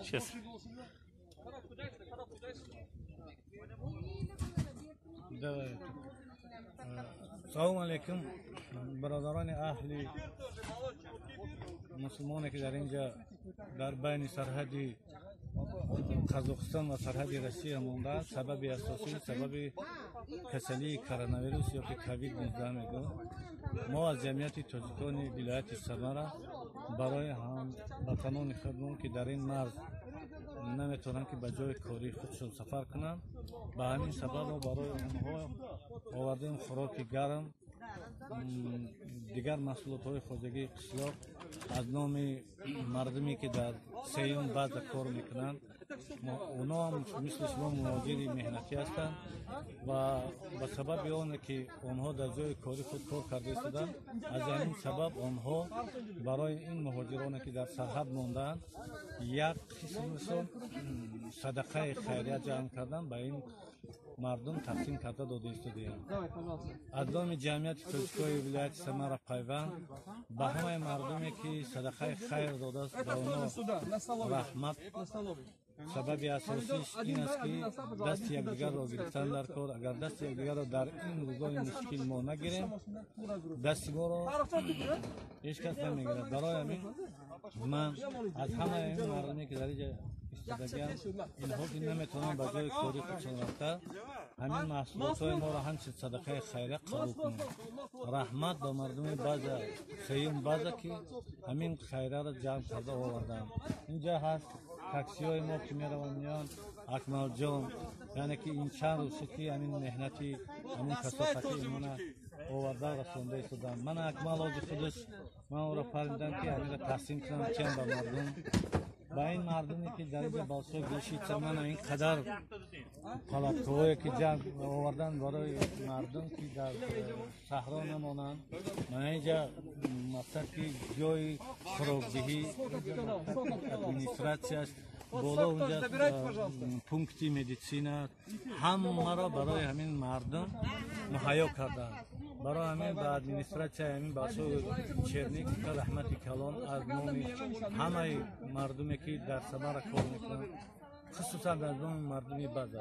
Сейчас. Давай. Салом алейкум, бародарони аҳли мусулмоне, ки дар инҷа дар байни сарҳади Қазоқистон ва сарҳади Россия мондааст. Сабаби асосӣ сабаби касалии коронавирус ё ки ковид-19 мегӯянд. Мо аз ҷамъияти тоҷикони вилояти Самара барои ҳамватанони худмон, ки дар ин марз наметавонанд, ки ба ҷои кории худшон сафар кунанд, ба ҳамин сабаб мо барои онҳо овардем хӯроки гарм, дигар маҳсулотҳои хоҷагии қишлоқ аз номи мардуме, ки дар сеюм база кор мекунанд. Оно ҳам мисли шумо муҳоҷири меҳнатӣ ҳастанд ва ба сабаби оне, ки онҳо дар ҷои кори худ кор карда истоданд, аз ҳамин сабаб онҳо барои ин муҳоҷироне, ки дар сарҳад мондаанд, як қисмашон садақаи хайрия ҷамъ кардан, ба ин мардум тақсим карда дода истодаанд. Аз номи ҷамъияти тоҷикои вилояти Самара пайванд ба ҳамаи мардуме, ки садақаи хайр додааст, ба онҳо раҳмат. Сабаби асосиш ин аст, ки дасти якдигарро гирифтан дар кор. Агар дасти якдигарро дар ин рӯзои мушкил мо нагирем, дасти моро ҳеҷ кас намегирад. Барои ҳамин ман аз ҳамаи ин мардуме, ки дар инҷа истодагианд, инҳо ки наметавонанд ба ҷои кори худшон рафта, ҳамин маҳсулотҳои моро ҳамчун садақаи хайрия қабул кунанд. Раҳмат ба мардуми база, сеюм база, ки ҳамин хайраро ҷамъ карда овардаанд. Инҷа ҳаст таксиҳои мо, ки мераванд, меоянд. Акмалҷон, яъне ки ин чанд рӯз шуд, ки ҳамин меҳнати ҳамин касофати имона оварда расонда истоданд. Ман Акмал ҳози худаш ман ӯро фармудам, ки ҳаминро тақсим кунам чиам ба мардум, ба ин мардуме, ки дар инҷа Большой Глушица. Мана ин қадар палаткаҳое, ки ҷамъ овардан барои мардум, ки дар саҳро намонанд. Мана инҷа мақсад, ки ҷои хӯрокдиҳӣ, администратсия аст, боло унҷа пункти медицина, ҳамаро барои ҳамин мардум муҳайё карданд. Барои ҳамин ба администратсияи ҳамин Большой Черник раҳмати калон аз номи ҳамаи мардуме, ки дар Самара кор мекунанд, хусусан аз номи мардуми база.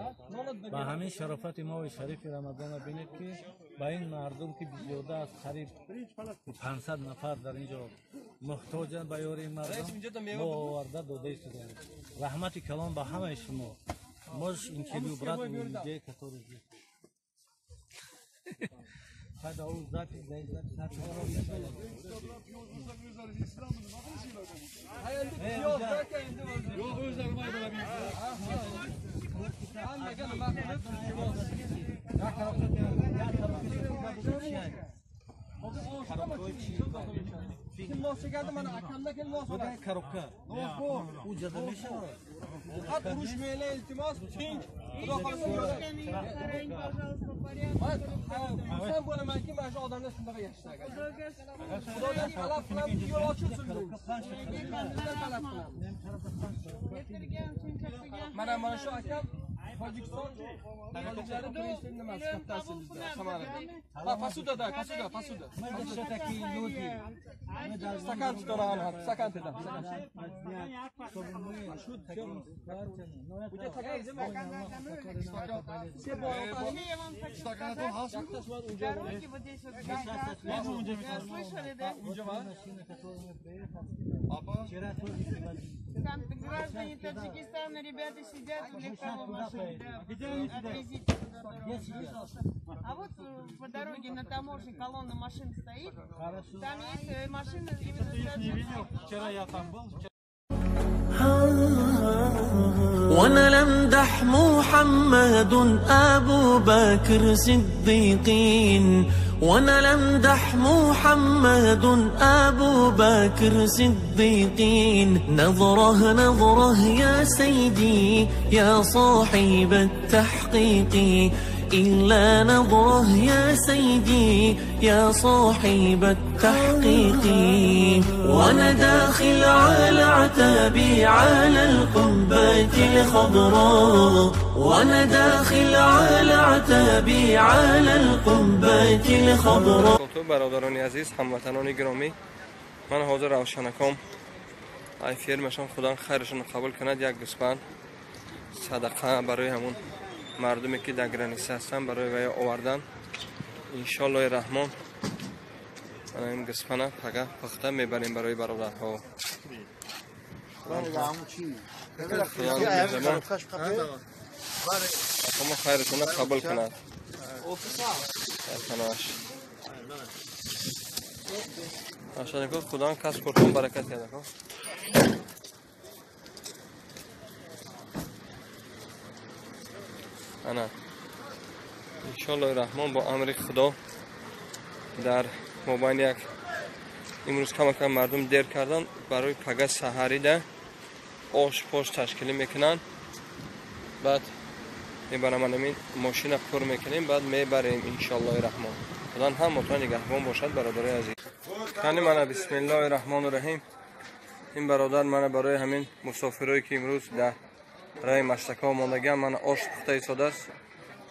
Ба ҳамин шарофати моҳи шарифи Рамазона бинед, ки ба ин мардум, ки зиёда аз қариб 500 нафар дар ин ҷо муҳтоҷанд ба ёрии мардум, мо оварда дода истодаем. Раҳмати калон ба ҳамаи шумо. Можешь интервью брать у людей, которые здесь. Когда у запись, да, запись. Коробка. Faqat urushmanglar, iltimos, tinch. Xudo xohlasa, man xursand bo'lamanki, mana shu odamlar shunaqa yashasa. Xudodan talab qilamiz, yo'l ochilsin. Talab qilamiz. Mana shu akam Tojikiston tojiklari prezident nimasi kattasi bizda Samarada. Ha, посуда, да, посуда, посуда. Мы все такие люди. Стакан tutaman, стакан dedim. Чтобы мы Дороги вот здесь вот. Слышали, да? Там граждане Таджикистана, ребята сидят в легковой машине. Отвезите туда дорогу. А вот по дороге на таможне колонна машин стоит. Там есть машина именно с таджикских. Вчера я там был. وانا لمدح محمد ابو بكر صديقين، وانا لمدح محمد ابو بكر صديقين. نظره نظره يا سيدي يا صاحب التحقيق، إلا نظره يا سيدي يا صاحب التحقيق. وأنا داخل على عتابي على القبة الخضراء، وأنا داخل على عتابي على القبة الخضراء. Бародарони азиз, ҳамватанони гиромӣ, Ман ҳозир равшанаком ай фермашон худо хайрашонро қабул кунад, як гӯсфанд садақа барои ҳамун мардуме ки дар граница ҳастанд барои вай овардан. Иншоаллоҳи раҳмон мана ин гӯсфанда пага пухта мебарем барои бародарҳо. Ҳама хайратонро қабул кунад. Паноҳаш. Равшанако худо касб кортон баракат диҳад. Ана иншоаллоҳи раҳмон бо амри худо дар мобайни як имрӯз камакам мардум дер кардан барои пага саҳарида ош пош ташкилӣ мекунанд. Баъд мебарам ҳамин мошина пур мекунем, баъд мебарем иншоаллоҳи раҳмон. Худо ҳаматон нигаҳбон бошад бародарои азиз. Кани мана бисмиллоҳи раҳмони раҳим. Ин бародар мана барои ҳамин мусофирое ки имрӯз дар раи маштака омодагиам мана ош пухта истодааст.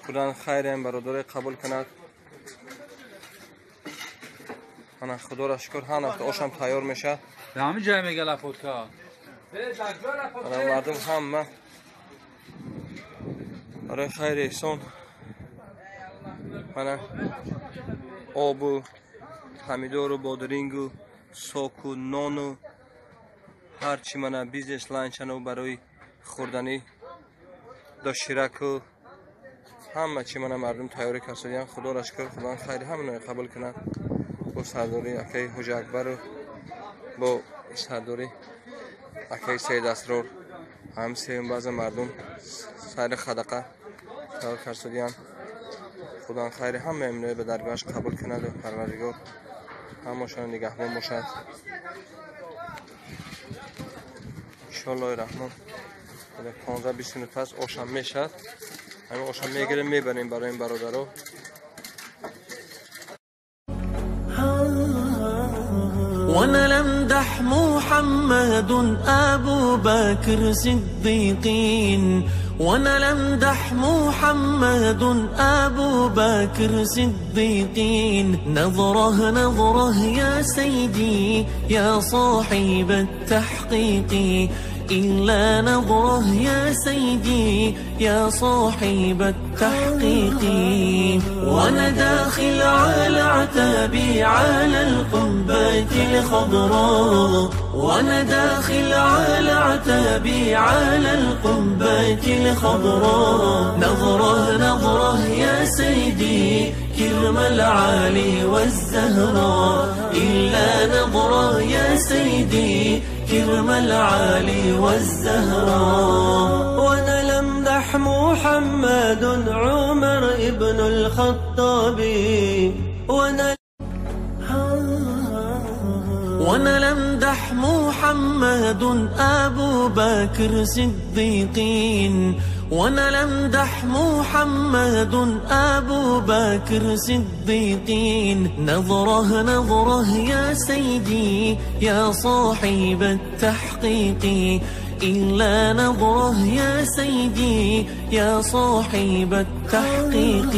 Худо хайрем бародаре қабул кунад. Мана худоро шукр ҳар нафта ошам тайёр мешавад. Ҳамин ҷой мега лапотка. Мана мардум ҳама барои хайри эҳсон мана обу помидору бодирингу соку нону ҳарчи мана бизнес ланчану барои хӯрданӣ дошираку ҳама чи мана мардум тайёрӣ карданд. Худоро шукр, худо хайри ҳамаро қабул кунад. Бо сардори акаи Ҳоҷа Акбару бо сардори акаи Саид Асрор ҳам сеюм баъзе мардум сайри хадақа тайёр карданд. Худо хайри ҳамаи инҳоро ба даргоҳаш қабул кунад ва Парвардигор ҳамашонро нигаҳбон бошад. Иншоаллоҳи раҳмон 15-20 минут пас ошам мешавад. Ҳамин ошам мегирем мебарем барои ин бародаро. وانا لمدح محمد أبو بكر صديقين، وانا لمدح محمد أبو بكر صديقين. نظره نظره يا سيدي يا صاحب التحقيق، إلا نظره يا سيدي يا صاحب التحقيق. وأنا داخل على عتابي على القبة الخضراء، وأنا داخل على عتابي على القبة الخضراء. نظره نظره يا سيدي كرم العالي والزهراء، إلا نظره يا سيدي كرم العالي والزهراء. وانا لمدح محمد عمر ابن الخطاب، وانا لمدح محمد أبو بكر صديقين، وانا لمدح محمد أبو بكر صديقين. نظره نظره يا سيدي يا صاحب التحقيق، إلا نظره يا سيدي يا صاحب التحقيق.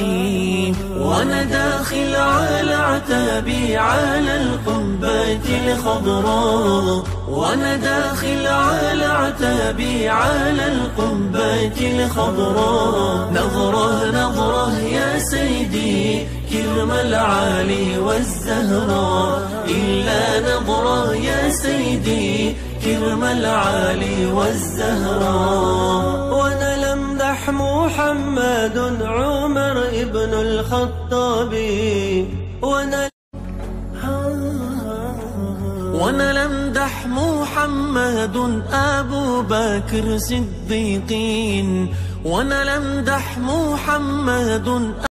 وأنا داخل على عتابي على القبة الخضراء، وأنا داخل على عتابي على القبة الخضراء. نظره نظره يا سيدي كرم العالي والزهراء، إلا نظره يا سيدي كرم العالي والزهراء. وانا لمدح محمد عمر ابن الخطاب، وانا لمدح محمد أبو بكر صديقين، وانا لمدح محمد.